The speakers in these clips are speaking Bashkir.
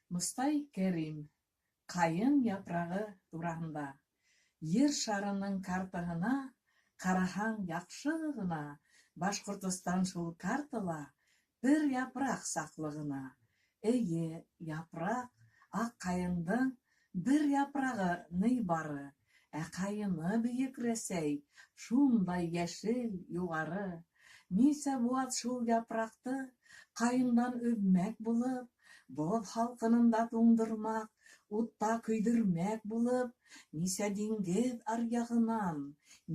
Мостай Кәрим. Ҡайын япрағы тураһында. Ер шарының картаһына Ҡараһаң яҡшы ғына, Башҡортостан шул картала Бер япраҡ саҡлы ғына. Эйе, япраҡ, аҡ ҡайындың Бер япрағы ни бары, Ә ҡайыны бөйөк Рәсәй Шундай йәшел, юғары. Нисә быуат шул япраҡты Ҡайындан өҙмәк булып, Боҙ һалҡынында туңдырмаҡ, Утта көйҙөрмәк булып, Нисә диңгеҙ аръяғынан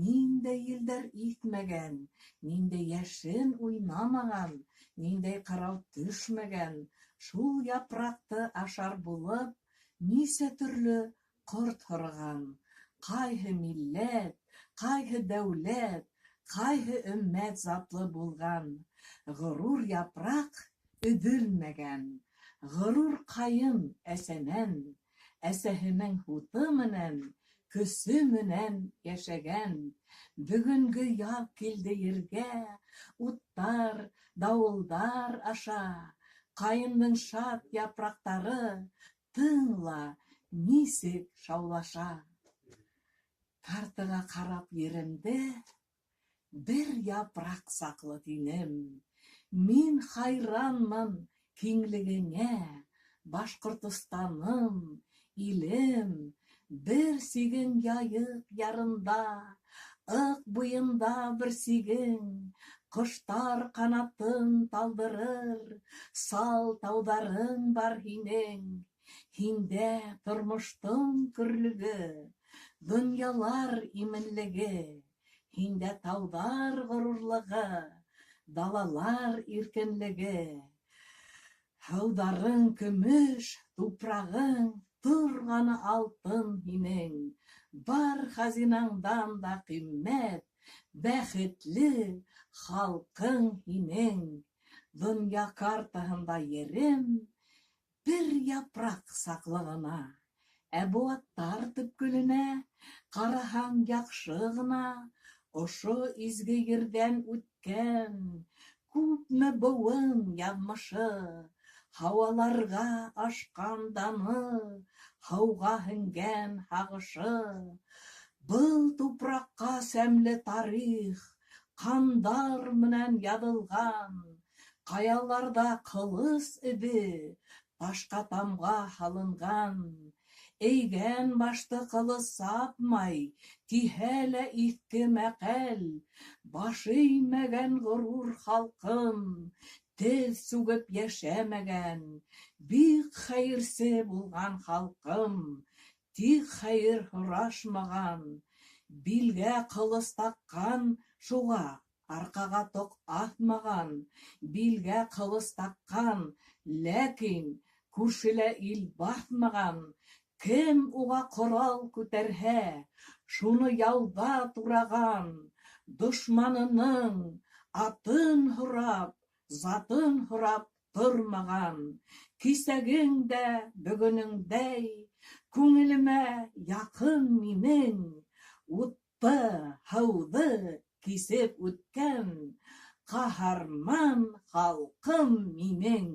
Ниндәй елдәр иҫмәгән, Ниндәй йәшен уйнамаған, Ниндәй ҡырау төшмәгән, Шул япраҡты ашар булып Нисә төрлө ҡорт һороған. Ҡайһы милләт, ҡайһы дәүләт, Ҡайһы өммәт затлы булған, Ғорур япраҡ өҙөлмәгән, Ғорур ҡайын әсәнән, Әсәһенең һуты менән, Көсө менән йәшәгән. Бөгөнгө яҙ килде ергә Уттар, дауылдар аша. Ҡайындың шат япраҡтары Тыңла, нисек шаулаша. Картаға ҡарап еремде Бер япраҡ саҡлы тинем. Мин хайранмын киңлегеңә, Башҡортостаным, илем. Бер сигең Яйыҡ ярында, Ыҡ буйында бер сигең, Ҡоштар ҡанатын талдырыр Сал тауҙарың бар һинең. Һиндә тормоштоң көрлөгө, Донъялар именлеге, Һиндә тауҙар ғорурлығы, Далалар иркенлеге. Һыуҙарың көмөш, тупрағың Торғаны алтын һинең. Бар хазинаңдан да ҡиммәт Бәхетле халҡың һинең. Донъя картаһында ерем Бер япраҡ саҡлы ғына. Ә быуаттар төпкөлөнә Ҡараһаң яҡшы ғына, Ошо изге ерҙән үткән Күпме быуын яҙмышы. Һауаларға ашҡан даны, Һыуға һеңгән һағышы. Был тупраҡҡа сәмле тарих Ҡандар менән яҙылған. Ҡаяларҙа ҡылыс эҙе, Ташҡа тамға һалынған. Эйгән башты ҡылыс сапмай, Тиһә лә иҫке мәҡәл. Баш эймәгән ғорур халҡым, Теҙ сүгеп йәшәмәгән. Бик хәйерсе булған халҡым, Тик хәйер һорашмаған. Билгә ҡылыс таҡҡан, шуға Арҡаға тоҡ аҫмаған. Билгә ҡылыс таҡҡан, ләкин Күршелә ил баҫмаған. Кем уға ҡорал күтәрһә, Шуны яуҙа тураған. Дошманының атын һорап, Затын һорап тормаған. Кисәгең дә бөгөнөңдәй Күңелемә яҡын минең. Утты, һыуҙы кисеп үткән Ҡаһарман халҡым минең.